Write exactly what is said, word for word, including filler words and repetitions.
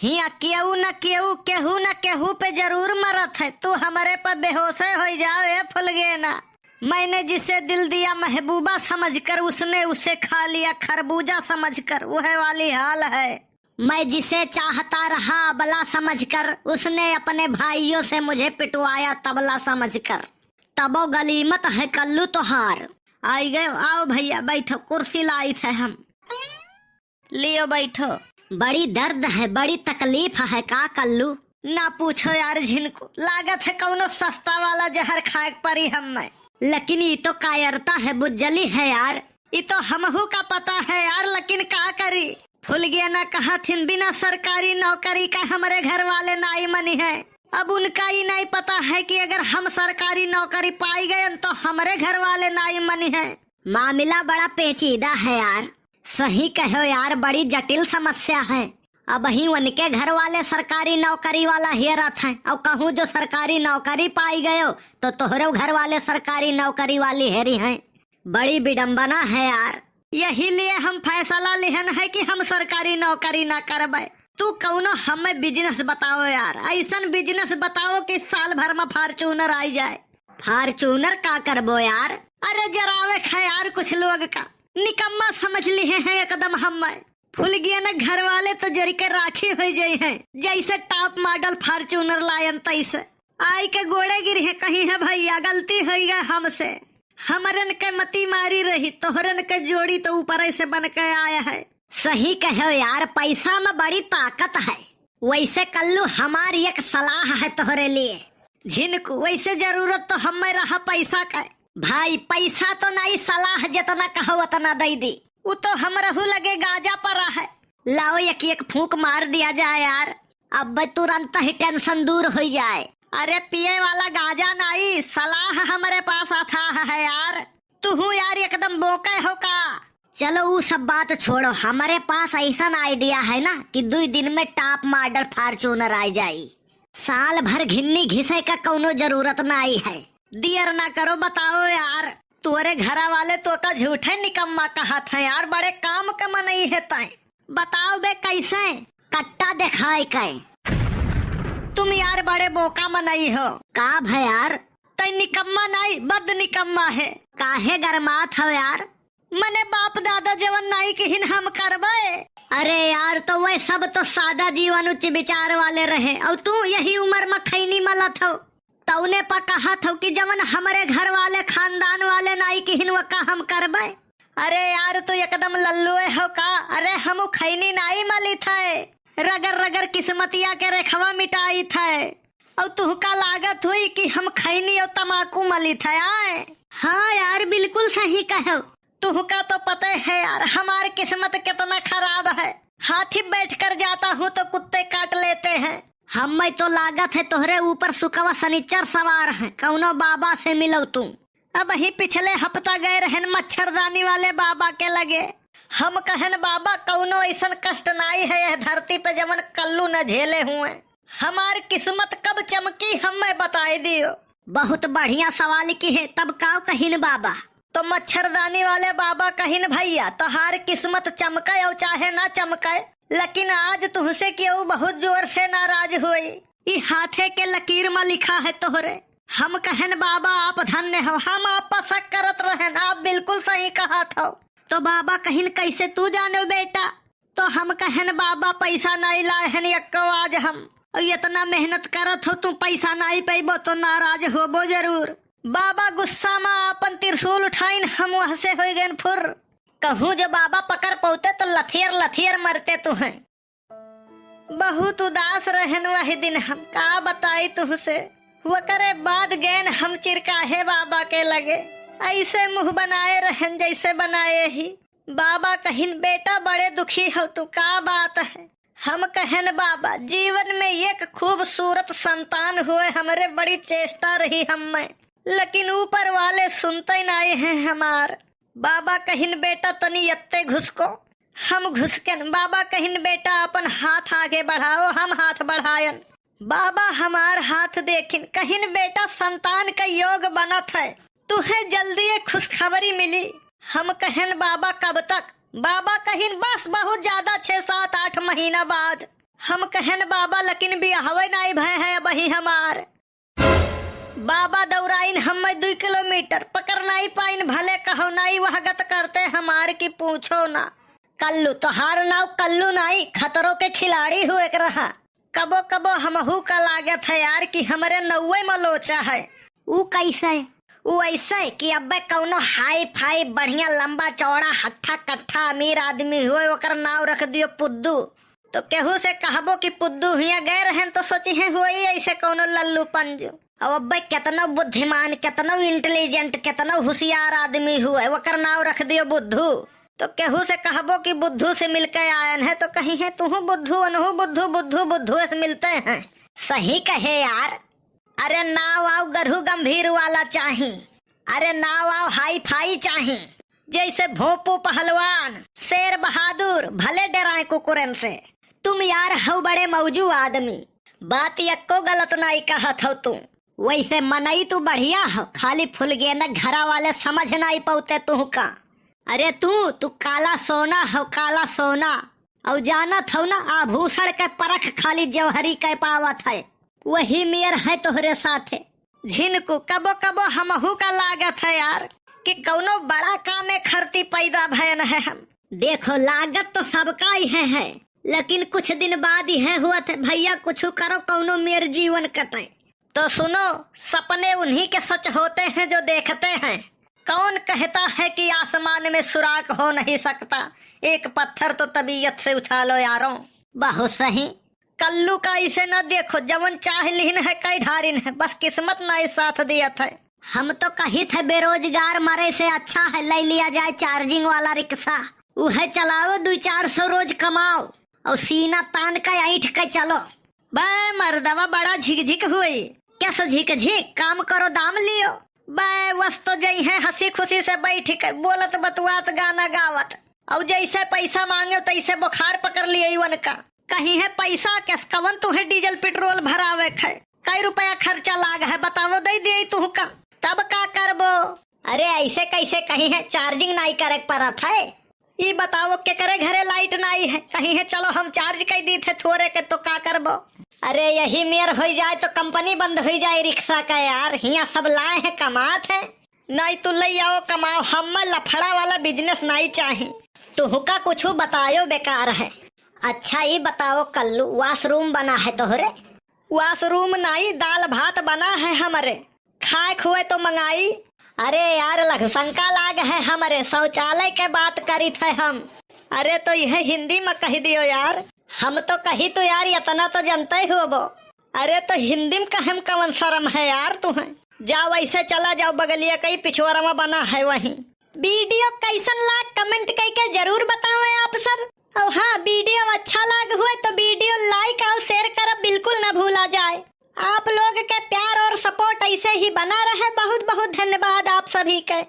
हियाँ केहू न केहू, केहू न केहू पे जरूर मरत है। तू हमरे पर बेहोशे होइ जाओ, ए फुलगेना। मैंने जिसे दिल दिया महबूबा समझकर, उसने उसे खा लिया खरबूजा समझकर, वह वाली हाल है। मैं जिसे चाहता रहा अबला समझकर, उसने अपने भाइयों से मुझे पिटवाया तबला समझकर। तबो गलीमत है कल्लू तोहार। आई गए, आओ भैया बैठो, कुर्सी लाइत है हम। लियो बैठो। बड़ी दर्द है, बड़ी तकलीफ है का कल्लू? ना पूछो यार झिनको, लागत है कौनो सस्ता वाला जहर खाए के परी हम्मे। लेकिन ई तो कायरता है, बुज्जली है यार, ई तो हमहू का पता है यार, लेकिन का करी? फुलगेना कहत हिन, बिना सरकारी नौकरी का हमरे घर वाले नाई मनी है। अब उनका ई नाई पता है कि अगर हम सरकारी नौकरी पाई गए तो हमरे घर वाले नाई मनी है। मामला बड़ा पेचीदा है यार। सही कहो यार, बड़ी जटिल समस्या है। अबहीं उनके घर वाले सरकारी नौकरी वाला हेरत हैं, और कहूँ जो सरकारी नौकरी पाई गयो तो तोहरे घर वाले सरकारी नौकरी वाली हेरी हैं। बड़ी विडम्बना है यार। यही लिए हम फैसला लिहन है कि हम सरकारी नौकरी ना करबे। तू कौनो हमें business बताओ यार, ऐसन business बताओ कि साल भर में Fortuner आई जाए। Fortuner का करबो यार? अरे जरावे ख यार कुछ लोग का, निकम्मा समझ लिहे हैं एकदम हमें। फुलगेना घर वाले तो जरि के राखी होइ जाई हैं, जैसे top model Fortuner लायन तैसे। आई के गोड़े गिरी है, कही है भैया गलती होइ गए हमसे, हमरन के मती मारी रही, तोहरन के जोड़ी तो ऊपर से बन के आया है। सही कहो यार, पैसा में बड़ी ताकत है। वैसे कल्लू हमारी एक सलाह है तोहरे लिए। झिनको, वैसे जरूरत तो हमें रहा पैसा का। भाई पैसा तो नहीं, सलाह जितना कहो उतना दे दी। वो तो हमरहू लगे गाजा परा है। लाओ एक एक फूंक मार दिया जाए यार, अब तुरंत ही tension दूर हो जाए। अरे पिए वाला गाजा नाई, सलाह हमरे पास अथाह है यार। तुहू यार एकदम बोके हो का? चलो ऊ सब बात छोड़ो, हमरे पास ऐसन idea है ना कि दुई दिन में top model Fortuner आ जाई। साल भर घिन्नी घिसे का कौनो जरूरत नाई है। दियर ना करो, बताओ यार, तोरे घरा वाले तो का झूठे निकम्मा कहत हैं यार, बड़े काम के मनई है तय। बताओ बे कैसे? कट्टा दिखाए के। तुम यार बड़े बोका मनई हो। का भय यार? तय निकम्मा नाई, बद निकम्मा है। काहे गरमात हो यार? मने बाप दादा जवन नाई किहिन हम करबे। अरे यार, तो वह सब तो सादा जीवन उच्च विचार वाले रहे, और तू यही उम्र में खैनी मलत हो। तौने पा कहत हो कि जवन हमरे घर वाले खानदान वाले नाई किहिन वका हम करबे। अरे यार, तू एकदम लल्लुए हो का? अरे हम खैनी नाई मलित है, रगर रगर किस्मतिया के रेखवा मिटाइत है। और तुहका लागत हुई कि हम खैनी और तमाकू मलित है आए। हाँ यार, बिल्कुल सही कहो। तुहका तो पते है यार, हमार किस्मत कितना खराब है। हाथी बैठ कर जाता हूँ तो कुत्ते काट लेते हैं। हमें तो लागत है तोहरे ऊपर सुकवा सनिचर सवार है, कौनो बाबा से मिलो तू। अबही पिछले हफ्ता गए रहन मच्छरदानी वाले बाबा के लगे। हम कहन, "बाबा, कौनो ऐसन कष्ट नाई है यह धरती पे जवन कल्लू न झेले हुए। हमार किस्मत कब चमकी, हमें बताए दियो।" बहुत बढ़िया सवाल किहे, तब काव कहिन बाबा? तो मच्छरदानी वाले बाबा कहिन, "भैया, तोहार किस्मत चमके और चाहे ना चमके, लेकिन आज तुहसे केहू बहुत जोर से नाराज होई। ई हाथे के लकीर में लिखा है तोहरे।" हम कहन, "बाबा, आप धन्य हो, हम आप पर शक करत रहन, आप बिल्कुल सही कहत हो।" तो बाबा कहिन, "कैसे तू जानो बेटा?" तो हम कहन, "बाबा, पैसा नहीं लाए हन यक्को आज हम, और इतना मेहनत करत हो, तू पैसा नहीं पैबो तो नाराज होबो जरूर।" बाबा गुस्सा में अपन त्रिशूल उठाइन, हम वहाँ से हो गए फुर। कहूँ जो बाबा पकड़ पौते तो लथियर लथियर मरते तू हैं। बहुत उदास रहन वह दिन, हम का बताई तुहसे। वकरे बाद गैन हम चिरकाहे बाबा के लगे, ऐसे मुंह बनाए रहन जैसे बनाए ही। बाबा कहिन, "बेटा, बड़े दुखी हो तू, का बात है?" हम कहन, "बाबा, जीवन में एक खूबसूरत संतान हुए हमरे, बड़ी चेष्टा रही हम में, लेकिन ऊपर वाले सुनते नाई हैं हमार।" बाबा कहिन, "बेटा, तनी यत्ते घुसको।" हम घुसकन। बाबा कहिन, "बेटा, अपन हाथ आगे बढ़ाओ।" हम हाथ बढ़ायन। बाबा हमार हाथ देखिन, कहिन, "बेटा, संतान का योग बनत है, तुहे जल्दी एक खुशखबरी मिली।" हम कहन, "बाबा, कब तक?" बाबा कहिन, "बस बहुत ज्यादा, छह, सात, आठ महीना बाद।" हम कहेन, "बाबा, लेकिन बियाहवे नाई भय है अबही हमार।" बाबा दौड़ाइन हम्मे दुई किलोमीटर, पकड़ नाई पाइन, भले कहो नाई वह गत करते हमार कि पूछो ना। कल्लू, तोहार नाव कल्लू नाई, खतरों के खिलाड़ी हुए के रहा। कबो कबो हमहू का लागत है यार कि हमरे नौवे में लोचा है। ऊ कैसे? ऊ ऐसे कि अब्बे कौनो हाई फाई बढ़िया लंबा चौड़ा हट्ठा कट्ठा अमीर आदमी हुए, ओकर नाव रख दियो पुद्दू। तो केहू से कहबो कि पुद्दू हियां गए रहेन तो सोची है हुई ऐसे कौनो लल्लू पंजू। अब अब्बे केतनो बुद्धिमान, केतनो इंटेलिजेंट, केतनो होशियार आदमी हुए, ओकर नाव रख दियो बुद्धू। तो केहू से कहबो कि बुद्धू से मिलके आयन है तो कही है तुहू बुद्धू, अनहू बुद्धू, बुद्धू बुद्धू से मिलते हैं। सही कहे यार। अरे नाव आव गरहू गंभीर वाला चाही। अरे नाव आव हाई फाई चाही। जैसे भोंपू पहलवान, शेर बहादुर, भले डराए कुकुरन से। तुम यार हौ बड़े मौजू आदमी, बात यक्को गलत नाई कहत हौ तू। वैसे मनई तू बढ़िया हौ, खाली फुलगेना घरा वाले समझ नाई पौते तुहका। अरे तू, तू काला सोना हौ, काला सोना। अउ जानत हौ ना, आभूषण के परख खाली जौहरी के पावत है। वही मेर है तोहरे साथे। झिनकू, कबो कबो हमहू का लागत है यार कि कौनो बड़ा कामे खरती पैदा भयन है हम। देखो, लागत तो सबका ही है, है, लेकिन कुछ दिन बाद यह हुआ थे, भैया कुछ करो, कौनो मेर जीवन कटे। तो सुनो, सपने उन्हीं के सच होते हैं जो देखते हैं। कौन कहता है कि आसमान में सुराख हो नहीं सकता? एक पत्थर तो तबीयत से उछालो यारों। बहुत सही। कल्लू का इसे न देखो, जवन चाह लिहिन है, कई ढारिन है, बस किस्मत ना ही साथ दियत है। हम तो कही थे बेरोजगार मरे से अच्छा है ले लिया जाए चार्जिंग वाला रिक्शा, उहे चलाओ, दो चार सौ रोज कमाओ और सीना तान के ऐंठ के चलो। बे मर्दवा बड़ा झिकझिक हुई, कैसे झिकझिक, काम करो दाम लियो। बे वस तो जई है हंसी खुशी से बैठ के बोलत बतुआत गाना गावत, और जैसे पैसा मांगे तैसे बुखार पकड़ लिए उनका। कही है पैसा कैस कवन तुहे डीजल पेट्रोल भरावे खे, कई रुपया खर्चा लाग है बतावो दे दिए तुहका, तब का करबो? अरे ऐसे कैसे कही है, चार्जिंग नाई करे के परत है। ई बताओ केकरे घरे लाइट नाई है, कही है चलो हम चार्ज कर दी थे थोड़े के तो का करबो? अरे यही मेर होई जाए तो कंपनी बंद होई जाए रिक्शा का यार, हियां सब लाए हैं कमात है। नाई तू लई आओ कमाओ, हम्मे लफड़ा वाला बिजनेस नाई चाही। तुहका कुछ बतायो बेकार है। अच्छा ई बताओ कल्लू, वॉशरूम बना है तोहरे? वॉशरूम नाई, दाल भात बना है हमरे, खाए खुए तो मंगाई। अरे यार लघुशंका लाग है हमरे, शौचालय के बात करित है हम। अरे तो यह हिंदी में कह दियो यार। हम तो कही तो यार इतना तो जनते ही होबो। अरे तो हिंदी में कहे में कवन शर्म है यार तुहे। जाओ ऐसे चला जाओ बगलिया कई पिछुआरा में बना है वहीं। वीडियो कैसन लाग कमेंट करके जरूर बतावें आप सब। और हाँ वीडियो अच्छा लाग हुए तो वीडियो लाइक और शेयर करब बिल्कुल न भूला जाए। आप लोग के प्यार और सपोर्ट ऐसे ही बना रहे। बहुत बहुत धन्यवाद आप सभी के।